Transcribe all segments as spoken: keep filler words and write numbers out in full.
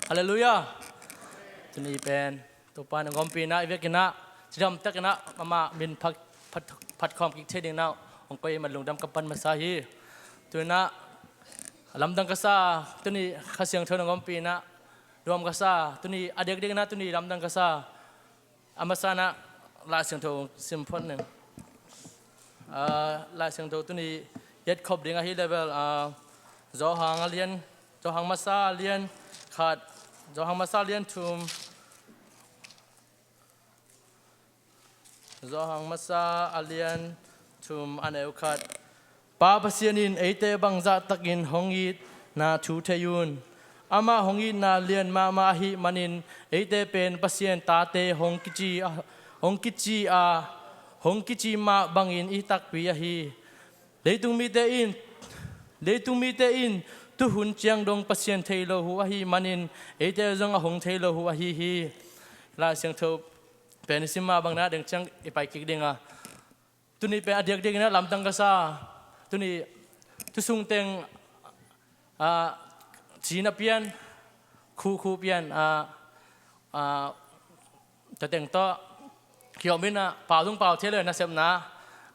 Halleluiah. Tuni pen Topa in a hong ompih in ah, i vekin ah cidamtakin ah amah min phat, phat, phat khawm kik thei dingin ah hong koih ahih man lungdam ka pan masa hi. Tu-in ah lamdang ka sa, tuni Kha Siangtho in hong ompih in ah nuam ka sa, tuni a diakdiakin ah tuni lamdang ka sa. A masa in ah Lai Siangtho sim phot ning. Ah, Lai Siangtho tuni i et khop ding ahih leh bel, ah, Johan a lian, Johan masa a lian khat, Johan masa a lian thum, Johan masa a lian thum a neu khat. Pa Pasian in eite bangzah takin hong itna thu thei un. Amah hong itna lian mahmah ahih manin eite pen Pasian tate hong kici, hong kici a, hong kici mah bangin i takpi ahi. Leitung mite in, leitung mite in tuhun ciang dong Pasian thei lo uh ahih manin eite zong a hong thei lo uh ahi hi. Lai Siangtho pen i sim mah bangin ah deng ciang i pai kik ding a, tuni pen a diakdiakin ah lamdang ka sa. Tuni tusung teng, ah, cina pian, khukhu pian, ah, ah, tua teng tawh kiom in ah pau zong pau thei lo, nasepna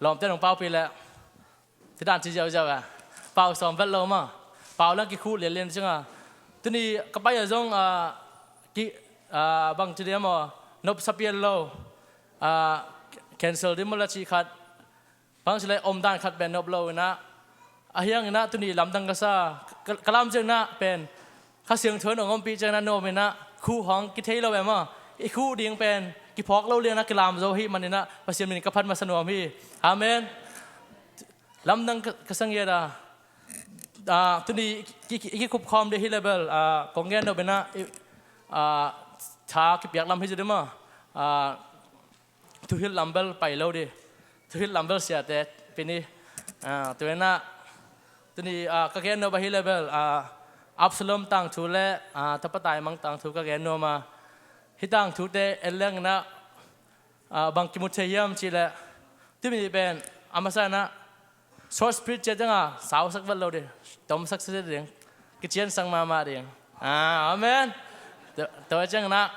lawmte in hong paupih leh, ti dan ci ziauziau a, pau sawm vet lo maw. Pau leng kikhuh lianlian ciang a, tuni ka pai a zong, ah, ki, ah, bang ci diam aw, nopsa pian lo, ah, cancel ding maw la cih khat, bang ci leh omdan khat pen nop lo in ah, ahi hangin ah tuni lamdang ka sa. Ka, ka lam ciangin ah pen Kha Siangtho in hong ompih ciangin ah nuam in ah, khuh hong kithei lo e maw, i khuh ding pen kiphawk lo liang in ah kilam zo ahih manin ah Pasian min ka phat masa nuam hi. Amen. Lamdang ka, ka sa ngiat a, ah, tuni ki, ki, ki, kikupkhawm ding ahih leh bel, ah, kong gen nop in ah, i, ah, tha kipiak lam hi zaw ding maw. Ah, thuhilh lam bel pai lo ding. Thuhilh lam bel siate pini. Ah, tu-in ah tuni, ah, ka gen nop ahih leh bel, ah, Absalom tangthu le, ah, tapa taimang tangthu ka gen nuam a, hih tangthute en leng in ah, ah, bang kimu thei hiam cih leh, tuni pen a masa in ah short speech ciat ciang a sausak vet lo ding, tomsak sia ding, kiciansak mahmah ding. Ah, amen. Tua, tua ciangin ah,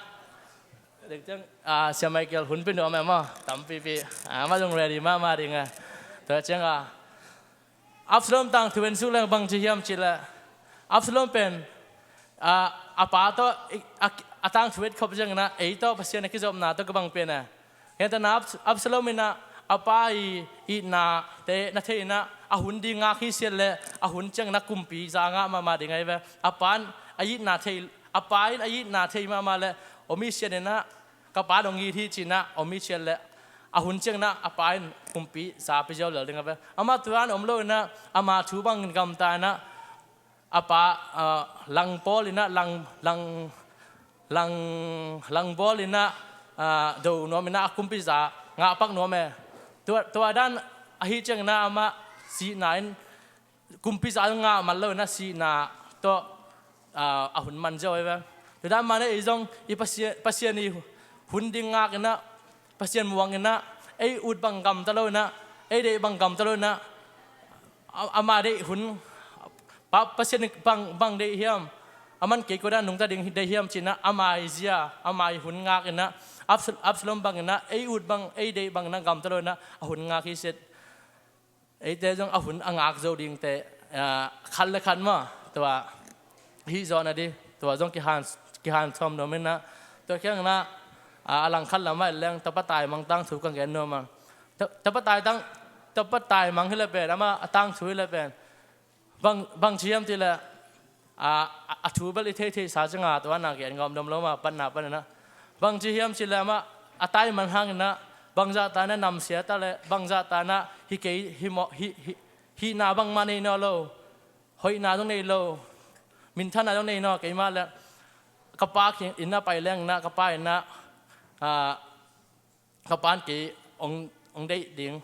dek ciang, ah, Sia Michael hun pia nuam e maw, tampipi. Ah, amah zong ready mahmah ding a. Tua ciang a, Absalom tangthu en suk leng bang ci hiam cih leh, Absalom pen, ah, a pa tawh i, a, a tangthu et khop ciangin ah ei tawh Pasian a kizopna tawh kibang pian e. Gentehna Abs-, Absalom in ah a pa i itnate na thei in ah, a hun ding ngak hi siat leh a hun ciangin ah kumpi za ngah mahmah ding ahi ve. A pa in a itna thei, a pa in a itna thei mahmah leh om hi siat in ah, ka pa in hong it hi ci-in ah om hi siat leh a hun ciangin ah a pa in kumpi za pia ziau lel ding ahi ve. Amah tua-in om lo in ah ama thu bangin gamta in ah, a pa, ah, lang bawl in ah, lang, lang, lang, lang bawl in ah, ah, do nuam in ah a kumpi za ngah pak nuam e. Tua, tua dan ahih ciangin ah amah sihna in kumpi za ngah man lo in ah sihna tawh, ah, a hun man ziau ahi ve. Tua dan mah in ei zong i Pasian, Pasian i hun ding ngak in ah, Pasian muang in ah, ei ut bang gamta lo in ah, ei deih bang gamta lo in ah, a, ama deih hun, Pa, Pasian bang, bang deih hiam, aman kei kua dan nungta ding deih hiam ci-in ah, ama i zia, ama i hun ngak in ah, Absal-, Absalom bang in ah, ei ut bang, ei deih bang in ah gamta lo in ah, a hun ngak hi siat. Eite zong a hun a ngak zo dingte, ah, khat le khat maw, tua hih zawh nading, tua zong kihan, kihan sawm nuam in ah, tua ciangin ah, ah, a langkhat lamah et leng tapa taimang tangthu ka gen nuam a. Ta-, tapa tai tang, tapa taimang hi leh pen, amah a tangthu hi leh pen, bang, bang ci hiam cih leh, a, a, a thu bel i theihtheihsa ciang a, tua na gen gawm dom lo mah, patna pan in ah. Bang ci hiam cih leh amah a tai man hangin ah, bangzah ta in ah namsia ta leh, bangzah ta in ah hih kei, hih mawh, hih, hih, hihna bangmah nei nawn lo, hoihna zong nei lo, minthanna zong nei nawn kei mah leh, ka pa kiang in ah pai leng in ah, ka pa in ah, a, ka pa in kei hong, hong deih ding,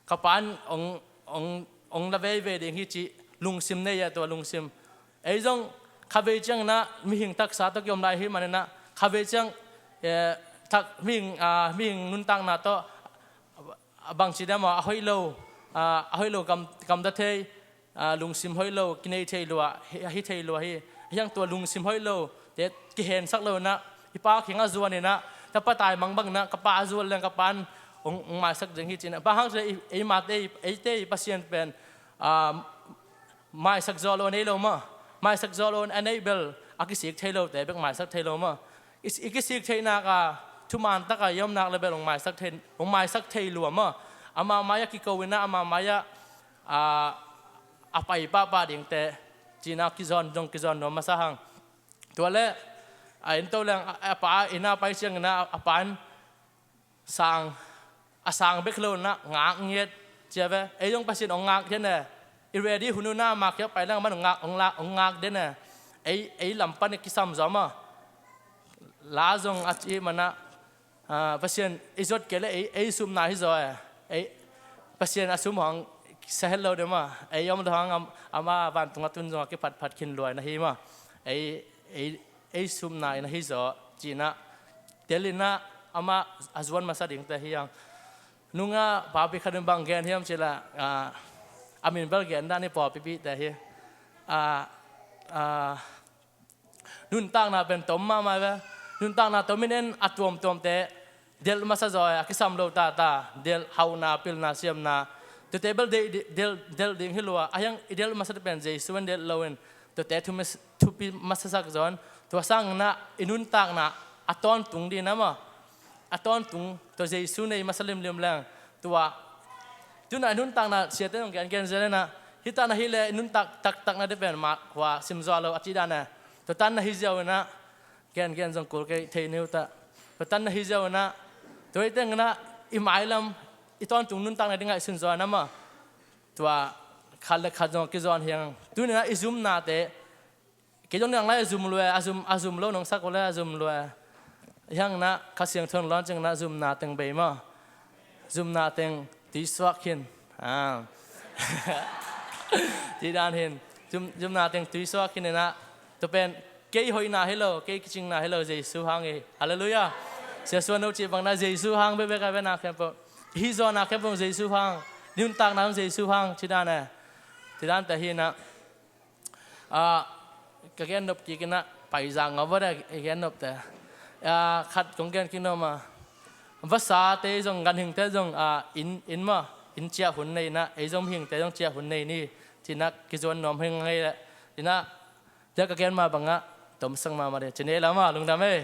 ka pa in hong, hong, hong la veivei ding hi cih lungsim nei a, tua lungsim. Ei zong khavei ciangin ah mihing taksa tawh kiom lai ahih manin ah, khavei ciang, eh, tak, mihing, ah, mihing nuntakna tawh, ah, bang ci diam aw, a hoih lo, ah, a hoih lo gam, gamta thei, ah, lungsim hoih lo, kinei thei lua, hi, hi thei lua hi. Ahi hang tua lungsim hoih lo, te kihensak lo inah, i pa kiangah zuan inah, tapa tai mangbang inah, ka pa a zuan leng ka pa in hong, hong maisak ding hi ci inah. Bang hang ci leh ei, eimate, eite i Pasian pen, ah, maisak zawh lo a nei lo maw. Maisak zawh lo a nei bel a kisik thei lote bek maisak thei lo maw. I, i kisik theihnak a thuman taka i omnak le bel hong maisak thei, hong maisak thei lua maw. Amah mai-ah kiko inah, amah mai-ah, ah, a pai pahpah dingte ci inah kizawn, zong kizawn nuam masa hang. Tua le a inn to leng a, a pa inn ah pai ciang inah a pa in sang, a sang bek lo inah ngak ngiat cia ve. Ei zong Pasian hong ngak den e. I ready hun uh inah amah kiang pai leng amah in hong ngak, hong la, hong ngak den e. Ei, ei lam pan i kisam zaw maw. La zong a ci manah, ah, Pasian i zuat kei le ei, ei sumna hi zaw e. Ei, Pasian a sum hong sa het lo de maw. Ei om lo hang am-, amah vantung a tun zong a kiphatphat khin luai na hi maw. Ei, ei, ei sumna in a hi zaw ci inah tel inah amah a zuan masa dingte hi hang. Nungah papi khat in bang gen hiam ci leh, ah, a min bel gen dan i pawlpipihte hi. Ah, ah, nuntakna pen tom mahmah ve. Nuntakna tom in en a tuamtuamte delh masa zaw e, a kisam lo tata, delh hauhna, pilna, siamna. Tuate bel delh, delh, delh ding hi lua, a hiang i delh masate pen Jesu in delh lo in, tuate thu mas-, thupi masasak zaw in, tua sang inah i nuntakna a tawntung ding inah maw. A tawntung, tua Jesu nei masa limlim leng, tua. Tu inah i nuntakna siate zong gen, gen zel inah, hi tan na hi le i nuntak taktak na ding pen mah khua sim zaw lo a ci dan e. Tua tan na hi ziau inah, gen, gen zong kul kei thei ni uh ta. Tua tan na hi ziau inah, tua hi teng inah i mailam, i tawntung nuntakna ding ngaihsun zaw inah maw. Tua khat le khat zong kizawn hi hang. Tu inah i zumnate, kei zong niang lai a zum lua e, a zum, a zum lo nong sak uh le a zum lua e. Hi hang inah Kha Siangtho in lawn ciang inah zumna teng bei maw. Zumna teng tuisuak khin. Ah. Ci dan hin. Zum, zumna teng tuisuak khin inah. Tua pen kei hoihna hi lo, kei kicingna hi lo, Jesu hang hi. Halleluiah. Sia Suan No cih bang inah Jesu hang bekbek a ve na khempeuh. Hi zawhna khempeuh Jesu hang. Nuntakna Jesu hang ci dan e. Ci dante hi inah. Ah, ka gen nop kik inah paizang a va dek i gen nopte. Ah, khat kong gen kik nuam a. Vasate zong, ganhingte zong, ah, inn, inn maw, inn ciah hun nei inah, ei zong mihingte zong ciah hun nei ni ci inah kizuan nuam hi ngei le. Ci inah, tua ka gen mah bangah tomsak mahmah ding ci ni ei la maw, lungdam ei.